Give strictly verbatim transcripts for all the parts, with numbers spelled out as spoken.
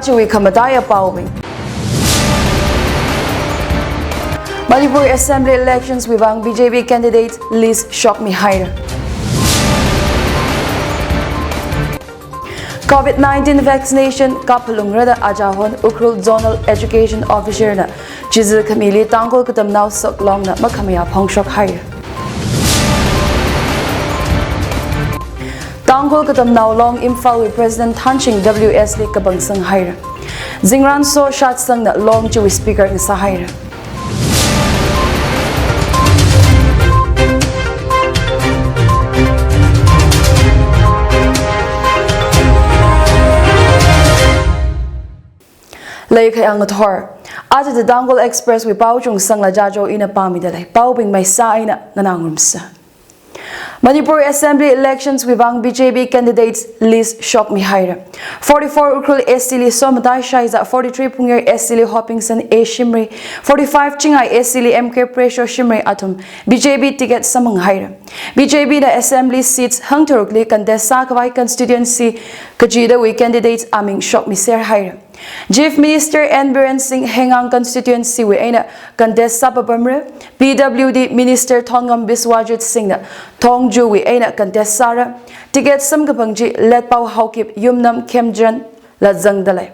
Chiwui khamataiya paobing. Manipur Assembly elections wui vang B J P candidate list shokmihaira. Covid nineteen vaccination kaphalungra da ajahon Ukhrul Zonal Education Officer na chizi khamili Tangkhul Katamnao Saklong na makhamayā phongshokhaira. Tangkhul Katamnao Long Imphal wui President Thanching W S li kapangsanghaira. Zingranso Shatsang na Long chiwui Speaker ngasāhaira. Leikhayang ngathor. Aja The Tangkhul Express wui pao chungsangla Jajo ina pāmida lei. Paobing maisa eina nganā ngarumsa. Manipur Assembly elections wui vang B J P candidates list shokmihaira. Forty-four Ukhrul S T li Somatai Shaiza, forty-three Phungyar S T li Hopingson A Shimray, forty-five Chingai S T li M K Presho Shimray athum B J P ticket samphanghaira. B J P na Assembly seats hangtharukli contest sākhavai constituency kachidawui candidates aming shokmiserhaira. Chief Minister N Biren Singh Hengang constituency wui eina contest sāpapamra, P W D Minister Thongam Biswajit Singh na Thongju wui eina contest sāra, ticket samkaphang chi Letpao Haokip Yumnam Khemchand la zangda lei.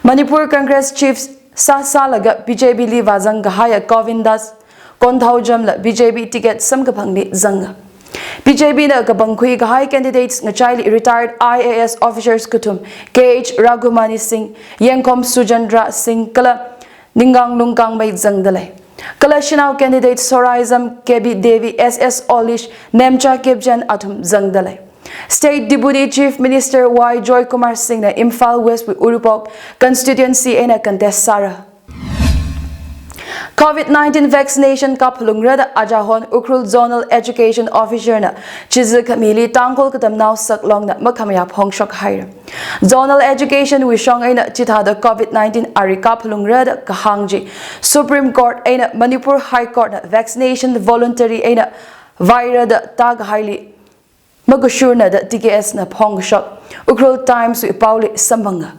Manipur Congress Chief sāsālaga B J P li vāzang kahaiya Govindas Konthoujam la B J P ticket samkaphangli zanga. B J P na kapangkhui kahai candidates ngachaili retired I A S officers kathum K H Raghumani Singh, Yengkhom Sujendra Singh kala Ningang Lungkangmei zangda lei. Kala shanao candidate Soraizam K B Devi, S S Olish, Nemcha Kipgen athum zangda lei. State Deputy Chief Minister Y Joykumar Singh na Imphal West wui Uripok constituency eina contest sāra. Covid nineteen vaccination kaphalungra da ajahon Ukhrul Zonal Education Officer na chizi khamili Tangkhul Katamnao Saklong na makhamayā phongshokhaira. Zonal Education wui shong eina chithāda Covid nineteen ari kaphalungra da kahāng chi Supreme Court eina Manipur High Court na vaccination voluntary eina vaira da tākahaili makashurna da T K S na phongkashok Ukhrul Times wui paoli samphanga.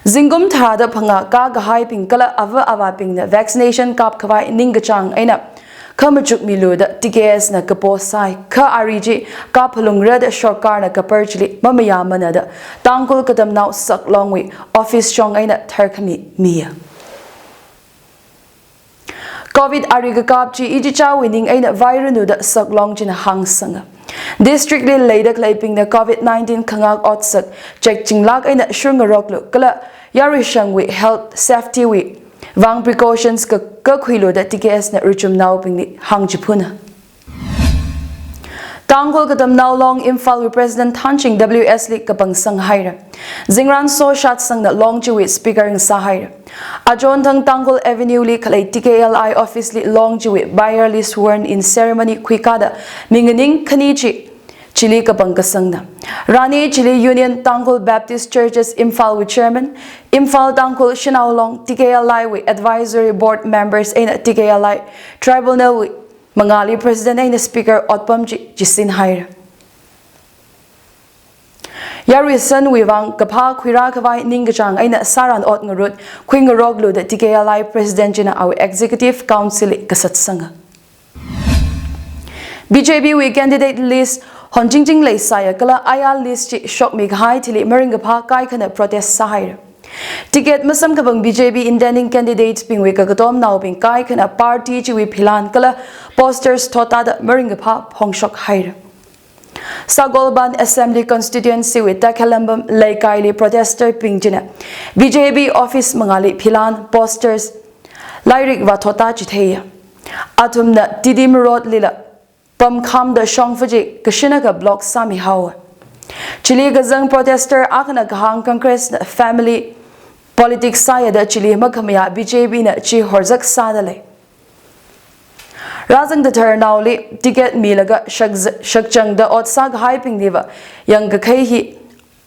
Zingkum tharāda phangā kākahaibing kala ava avābingna vaccination kapkhavai ningkachāng eina khamachukmilu da T K S na kapo sāi, kha ari chi kaphalungra da sorkarna kapar chili mamayāmana da Tangkhul Katamnao Saklongwui office shong eina tharkhami miya. Covid ari kakap chi ichichāwui ning eina vairanu da Saklong china hāngsanga. District li leida khaleibingna Covid nineteen khangak otsak chekchinglāk eina shurngaroklu kala yaruishangwui health safety wui vang precautions ka, kakhuilu da T K S na ruichumnaobingli hāngchiphuna. Tangkhul Katamnao Long Imphal wui President Thanching W S li kapangsanghaira. Zingranso Shatsang na Long chiwui Speaker ngasāhaira. Achonthang Tangkhul Avenue li khalei T K L I office li Long chiwui buyer li sworn in ceremony khuikāda mi nganing khani chi chili kapangkasangna. Rani chili Union Tangkhul Baptist Churches Imphal wui Chairman, Imphal Tangkhul Shanao Long, T K L I wui Advisory Board members eina T K L I Tribunal wui mangāli President eina Speaker otpam chi chisinhaira. Yaruisanwui vang kaphā khuirākhavai ningkachāng eina sāran ot ngarut khuingaroklu da T K L I President china awui Executive Council li kasatsanga. B J P wui candidate list honchingching leisāya kala aya list chi shokmikahai thili maringkaphā kaikhana protest sāhaira. Ticket masamkaphang B J P intending candidates bingwui kakatomnaobing kaikhana party chiwui philan kala posters thotāda maringkaphā phongshokhaira. Sagolband Assembly Constituency wui Takhalambam Leikaili protester bing china B J P office mangāli philan, posters, lairik vāthotā chitheiya. Athumna T D M Road lila pamkhamda shongfa chi kashinaka block sāmihaowa. Chili kazang protester akhana kahāng Congress na family politics sāya da chili makhamayā B J P na chi horzak sāda lei. Rāzangda tharnaoli ticket milaga shak-, shakchangda ot sākahaibingli va yangkakhai hi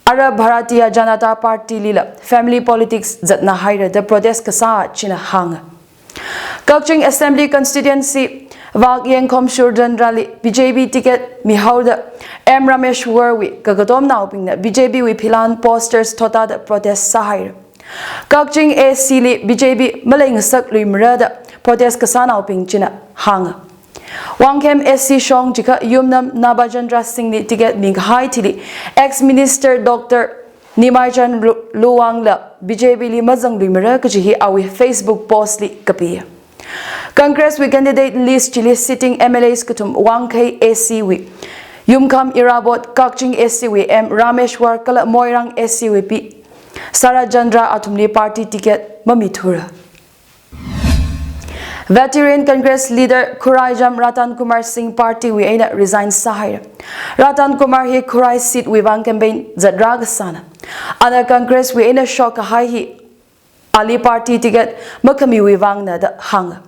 ara Bharatiya Janata Party lila family politics zatnahaira da protest kasā china hānga. Kakching Assembly Constituency vak Yengkhom Sujendra li B J P ticket mihaoda M Rameshwar wui kakatomnaobingna B J P wui philan posters thotāda protest sāhaira. Kakching A C li B J P maleingasakluimara da protest kasānaobing china hānga. Wangkhem A C shong chikha Yumnam Nabachandra Singh li ticket mikahai thili ex-minister Doctor Nimaichan Lu-, Luwang la B J P li mazangluimara kaji hi awui Facebook post li kapi. Congress wui candidate list chili sitting M L As kathum Wangkhei A C wui Yumkham Irabot, Kakching A C wui M Rameshwar kala Moirang A C wui P Sarachandra athumli party ticket mamithura. Veteran Congress leader Khuraijam Ratan Kumar Singh party wui eina resign sāhaira. Ratan Kumar hi Khurai seat wui vang campaign zatra kasāna. Ana Congress wui eina shokkahai hi ali party ticket makhamiwui vangna da hānga.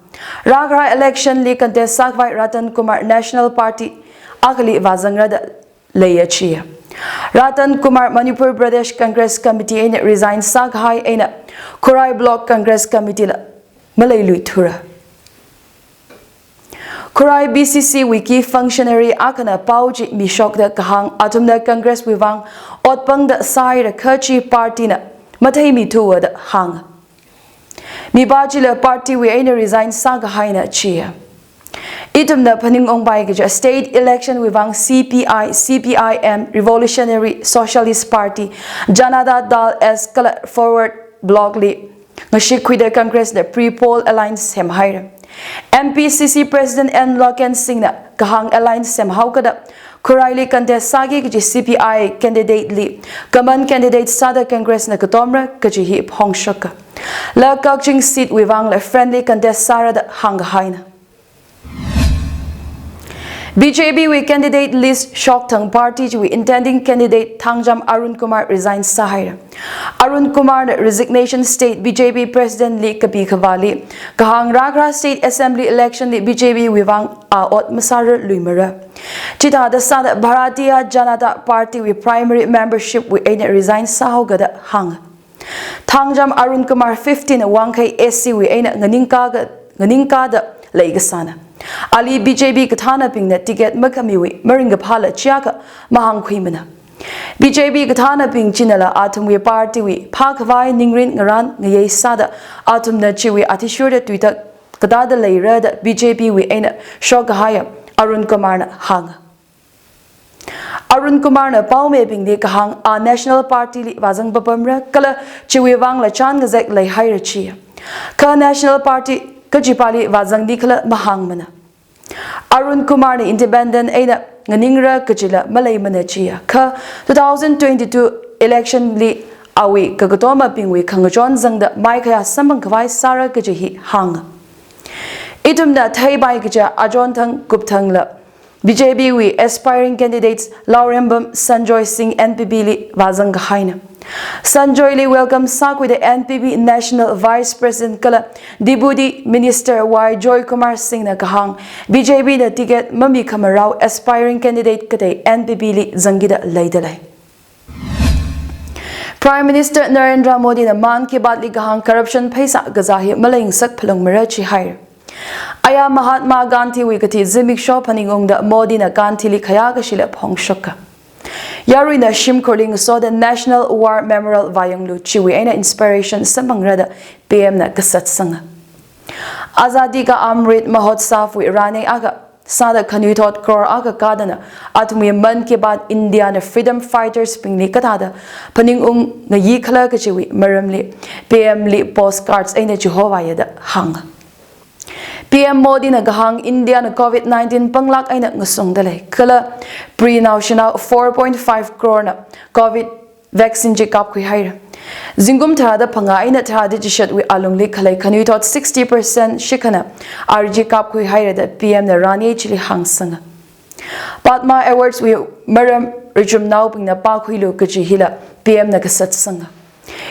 Rākahai election li contest sākhavai Ratan Kumar National Party akhali vāzangra da leiya chiya. Ratan Kumar Manipur Pradesh Congress Committee eina resign sākahai eina Khurai Block Congress Committee la maleiluithura. Khurai B C C wui key functionary akhana pao chi mishokda kahāng athumna Congress wui vang otpangda sāhaira kha chi party na matheimithuwa da hānga. Mipā chila party wui eina resign sākahaina chiya. Ithumna phaningungpai kaja state election wui vang C P I, C P I M, Revolutionary Socialist Party, Janata Dal S kala Forward Bloc li ngashikhuida Congress na pre-poll alliance semhaira. M P C C President N Loken Singh na kahāng alliance semhaokada Khuraili contest sāki kaji C P I candidate li common candidate sāda Congress na katomra kaji hi phongshoka. La Kakching seat wui vang la friendly contest sāra da hāngkahaina. B J P wui candidate list shokthang party chiwui intending candidate Thangjam Arun Kumar resign sāhaira. Arun Kumar na resignation state B J P president li kapi khavāli kahāng rākharā state assembly election li B J P wui vang a ot masārarluimara. Chithāda sāda Bharatiya Janata Party wui primary membership wui eina resign sāhaoga da hānga. Thangjam Arun Kumar fifteen Wangkhei A C wui eina nganingkāga, nganingkāda leikasāna. Ali B J P kathānabingna ticket makhamiwui maringkaphāla chiakha mahāngkhuimana. B J P kathānabing chinala athumwui party wui phākhavai ningrin ngarān ngayei sāda athumna chiwui athishurda tuitak katāda leira da B J P wui eina shokkahaiya Arun Kumar na hānga. Arun Kumar na paomibingli kahāng a National Party li vāzang papamra kala chiwui vangla chān ngazek leihaira chiya. Kha National Party kachipāli vāzangdi khala mahāngmana. Arun Kumar na independent eina nganingra kajila maleimana chiya. Kha two thousand twenty-two election li awui kakatomabingwui khangachon zangda maikhayā samphangkhavai sāra kaji hi hānga. Ithumna theipai kaja achon thang kupthangla B J P wui aspiring candidates Laurembam Sanjoy Singh N P P li vāzangkahaina. Sanjoy li welcome sākhuida N P P National Vice President kala Deputy Minister Y Joy Kumar Singh na kahāng, B J P na ticket mamikhamarao aspiring candidate katei N P P li zangkida leida lei. Prime Minister Narendra Modi na Mann Ki Baat li kahāng corruption pheisā kazā hi maleingasak phalungmara chihaira. Aya Mahatma Gandhi wui kathi zimiksho phaningungda Modi na Gandhi li khayākashila phongshoka. Yaruina shimkhurli ngasoda National War Memorial vāyanglu chiwui eina inspiration samphangra da P M na kasatsanga. Azadi Ka Amrit Mahotsav wui rānei akha sāda khanuithot crore akha kadana athumwui Mann Ki Baat India na freedom fighters bingli kathāda phaningung ngayi khala kajiwui maramli P M li postcards eina chihovāya da hānga. P M Modi na kahāng India na covid nineteen panglāk eina ngasungda lei kala pre-naoshinao four point five crore na covid vaccine chi kapkhuihaira. Zingkum tharāda phangā eina tharāda chishatwui alungli khalei khanuithot sixty percent shikhana ari chi kapkhuihaira da P M na rānei chili hāngsanga. Padma Awards wui maram richumnaobingna pākhuilu kaji hila P M na kasatsanga.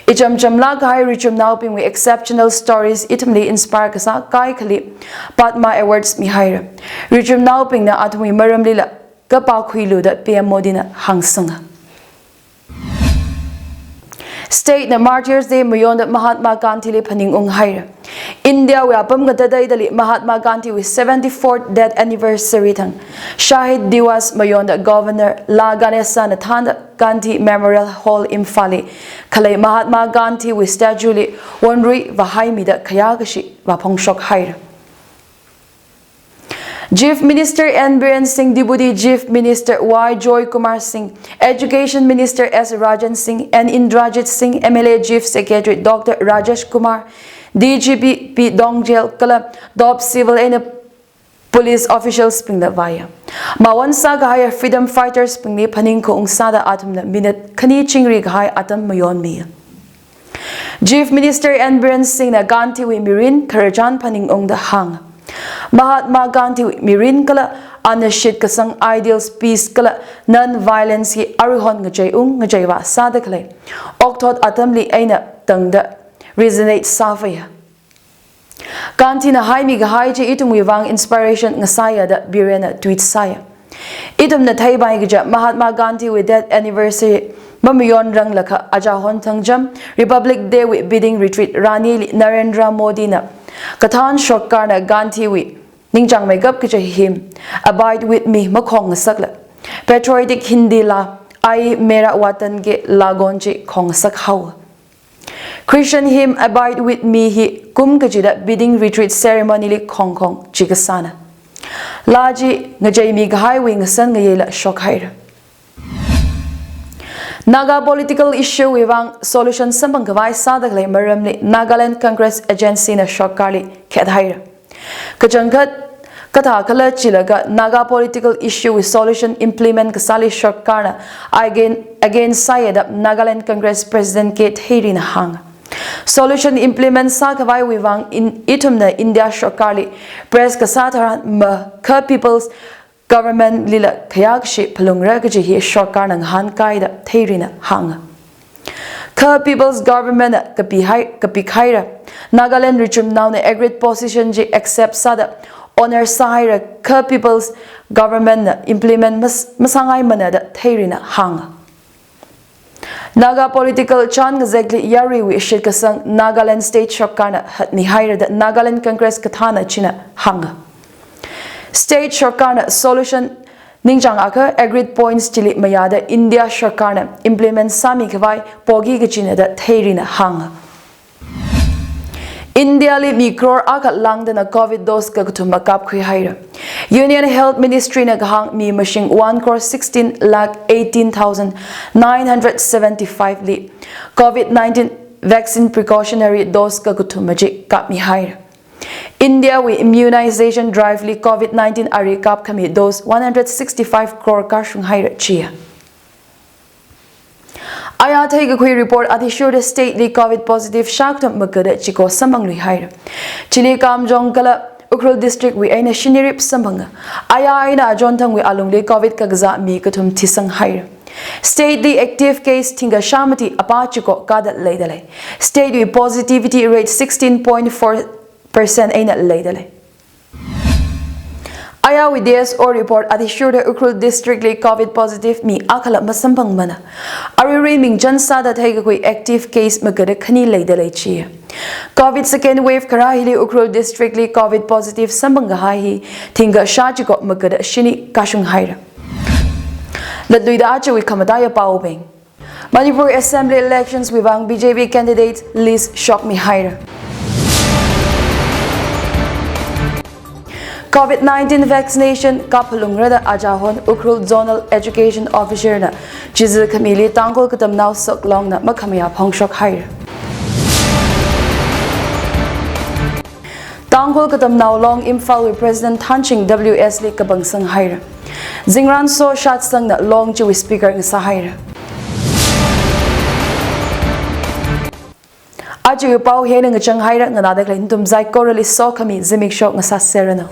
Ichāmchāmlāk kahai richumnaobingwui exceptional stories ithumli inspire kasā kaikhali Padma Awards mihaira. Richumnaobingna athumwui maramlila kapākhuilu da P M Modi na hāngsanga. State na Martyrs Day mayonda Mahatma Gandhi li phaningung haira. India wui apam katataidali Mahatma Gandhi wui seventy-fourth death anniversary thang Shahid Diwas mayonda Governor La Ganesan na thānda Gandhi Memorial Hall Imphal li khalei Mahatma Gandhi wui statue li wonrui vāhaimida khayākashi vāphongshok haira. Chief Minister N Biren Singh, Deputy Chief Minister Y Joy Kumar Singh, Education Minister S Rajan Singh, N Indrajit Singh, M L A Chief Secretary Doctor Rajesh Kumar, D G P P Dongjel kala top civil eina police officials bingda vāya. Mawon sākahaiya freedom fighters bingli phaningkhaung sāda athumna minute khani chingri kahai atam mayonmiya. Chief Minister N Biren Singh na Gandhi wui mirin khararchan phaningungda hānga. Mahatma Gandhi wui mirin kala ana shitkasang ideals, peace kala non-violence hi aruihon ngacheiung ngacheivā sāda khalei okthot atamli eina tangda resonate sāvāya. Gandhi na haimi kahai chi ithumwui vang inspiration ngasāya da Biren na tweet sāya. Ithumna theipai kaja Mahatma Gandhi wui death anniversary mamayon ranglakha aja hon thangcham Republic Day wui bidding retreat Rani li Narendra Modi na kathān sorkarna Gandhi wui ningchāngmeikap kaja hymn Abide With Me makhong ngasakla patriotic Hindi laa Aaye Mere Watan Ke Laagon chi khongngasak haowa. Christian hymn Abide With Me hi kum kachida bidding retreat ceremony li khongkhong chi kasāna. Laa chi ngacheimi kahaiwui ngasan ngayeila shok haira. Naga political issue wui vang solution samphang khavai sāda khalei maramli Nagaland Congress Agency na sorkarli khet haira. Kachangkhat kathā khala chilaga Naga political issue wui solution implement kasāli sorkarna again, again sāya da Nagaland Congress President K Theiri na hānga. Solution implement sākhavaiwui vang in, ithumna India sorkarli press kasā tharan ma Kha People's Government lila khayākashi phalungra kaji hi sorkarna ngahānkai da Theiri na hānga. Kha People's Government na kapihai, kapikhaira. Nagaland richumnaona agreed position chi accept sāda honor sāhaira, Kha People's Government na implement mas-, masāngaimana da Theiri na hānga. Naga political chān ngazekli yaruiwui shitkasang Nagaland State sorkarna hatmihaira da Nagaland Congress kathāna china hānga. State sorkarna solution ningchāng akha agreed points chili mayāda India sorkarna implement sāmi khavai pogi kachina da Theiri na hānga. India li mi crore akha lāngdana Covid dose kakathuma kapkhui haira. Union Health Ministry na kahāng mi mashing one crore sixteen lakh eighteen thousand nine hundred seventy-five li Covid nineteen vaccine precautionary dose kakathuma chi kapmi haira. India wui immunization drive li Covid nineteen ari kapkhami dose one hundred sixty-five crore kashung haira chiya. Aya theikakhui report athishurda state li Covid positive shākthum magada chiko samphangluihaira. Chili Kamjong kala Ukhrul district wui eina shinirip samphanga. Aya eina Ajonthang wui alungli Covid kakazā mi kathum thisang haira. State li active case thingkha shāmati apa chiko kada leidalei. State wui positivity rate sixteen point four percent eina leidalei. Ayawui D S O report athishurda Ukhrul district li Covid positive mi akhala masamphangmana. Aruirui mingchan sāda theikakhui active case magada khani leidalei chiya. Covid second wave kharā hili Ukhrul district li Covid positive samphang kahai hi thingkha shā chiko magada shini kashung haira. Latluida achiwui khamataiya paobing. Manipur Assembly elections wui vang B J P candidate list shokmi haira. Covid nineteen vaccination kaphalungra da ajahon Ukhrul Zonal Education Officer na chizi khamili Tangkhul Katamnao Soklong na makhamayā phongshok haira. Tangkhul Katamnao Long Imphal wui President Thanching W S li kapangsang haira. Zingranso Shatsang na Long chiwui speaker ngasā haira. Achiwui pao hina ngachang haira, nganāda khalei nathum saikorali sokhami zimiksho ngasā serranu.